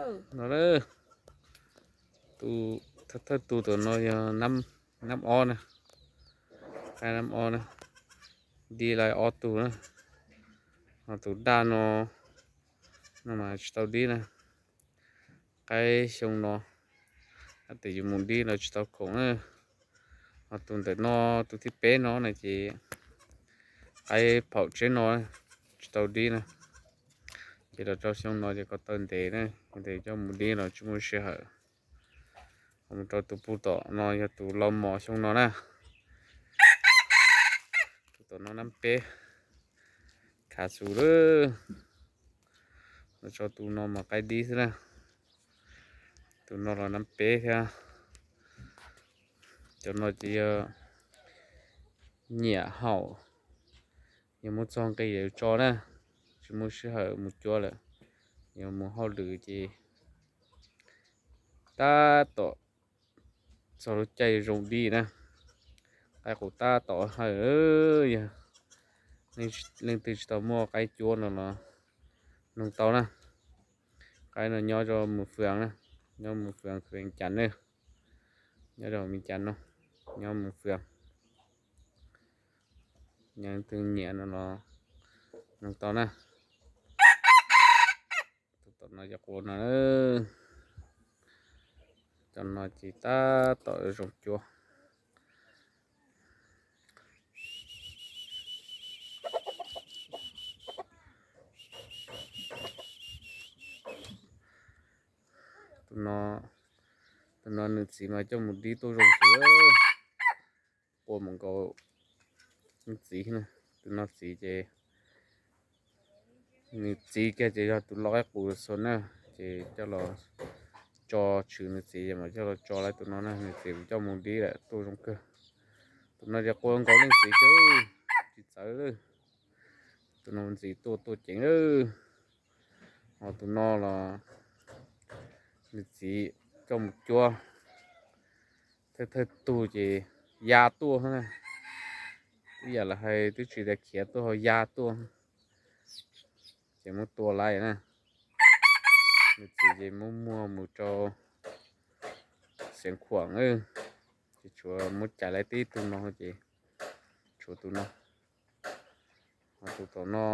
No, tus thawj tug tom no yog nab ob na, qaib nab ob na, dib lawm ob tug na. Ho tus daj no, no mas tsis tau dib na, qaib xyoo no, tab sis yus mus dib los tsis tau khoom na. Ho tus ntawm no, tus thib peb no na ces qaib phaum tsheb no, tsis tau dib na. Ces los rau xyoo no ces ko taw ntev na, ntev coj mus dib los tsis muaj sij hawm. Ho mus rau tus puag tom no yog tus los mos xyoo no na. Tus tom no nab peb, khav xus lawm. Los rau tus no mas qaib dib xwb na. Tus no los nab peb thiab. Cov no ces yog nyiam haum, yog muaj txog nqi yus tso na, tsis muaj sij hawm mus cuab lawm, yog mus hauj lwm ces tab tom txog lub caij zoo dib na. Qaib qus tab tom hawm, yog leej twg tsis tau muaj qaib cuab no los noog tau na. Qaib no nyob rau Mường Phường na, nyob Mường Phường, Vientiane na, nyob rau Vientiane no, nyob Mường Phường. Yog leej twg nyiam no los noog tau na. Tus tom no yog qua no, cov no ces tab tom zoo cuab. Tus no, tus no nws txiv mas coj mus dib tuaj zoo xwb, qua mus nkaus nws txiv. Tus no txiv ces, nws txiv kiag ces yog tus loj qaib qus xo na, ces coj los tso, tshwm nws txiv ces mam coj los tso lawm. Tus no na nws txiv kuj coj mus dib lawm tuaj zoo kawg. Tus no ces qua nkaus leej txiv kawg, tsis txawv li. Tus no ntxiv tuaj tuaj ceev lawm. Ho tus no los nws txiv coj mus cuab, thawj thawj tug ces ya tuaj na. Ib yam li hais twb tsis tau khiav tuaj ho ya tuaj, ces muab tua lawm na. Nws txiv ces muab muag mus rau Xeev Khuam, ces tshuav muab cais lawm tib tug no ces tshuav tus no. Ho tus tom no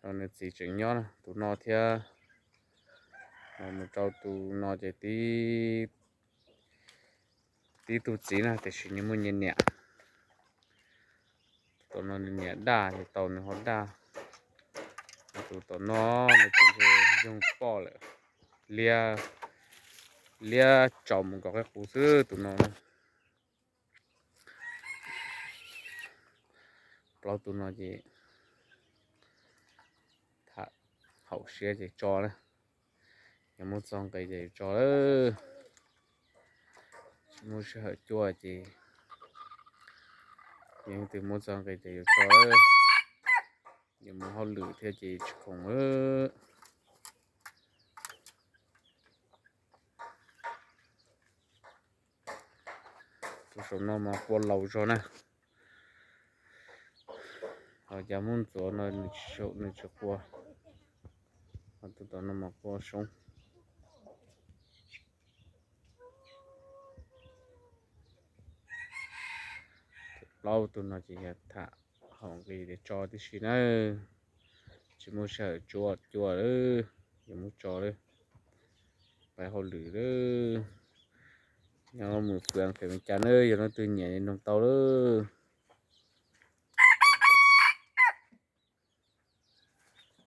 los nws txiv tseem nyob na, tus no thiab. Ho mus rau tus no ces tib tug txiv na, tiam sis nws muaj nyias niam. Tus tom no nws niam daj ces tau nws ho daj. Ho tus tom no nws tus ntshe yoog poj lawm, liab, liab tsaus mus nkaus qaib qus xwb tus no na. Plaub tus no ces tham haum siab ces tso na, yog muaj txog nqi ces yuav tso lawm. Tsis muaj sij hawm cuab ces, yog leej twg muaj txog nqi ces yuav tso lawm. Yuav mus hauj lwm thiab ces tsis khoom lawm. Tus saum no mas qua laus zog na. Ho cov Hmoob Ntxuav no nws tsis qua. Ho tus tom no mas qua soob. Plaub tus no ces yog tham haum nqi tias tso tib si na. Tsis muaj sij hawm cuab cua lawm, yuav mus tso lawm, pais hauj lwm lawm. Nyob mus fwv fem me cas na, yog leej twg nyiam nug tau lawm.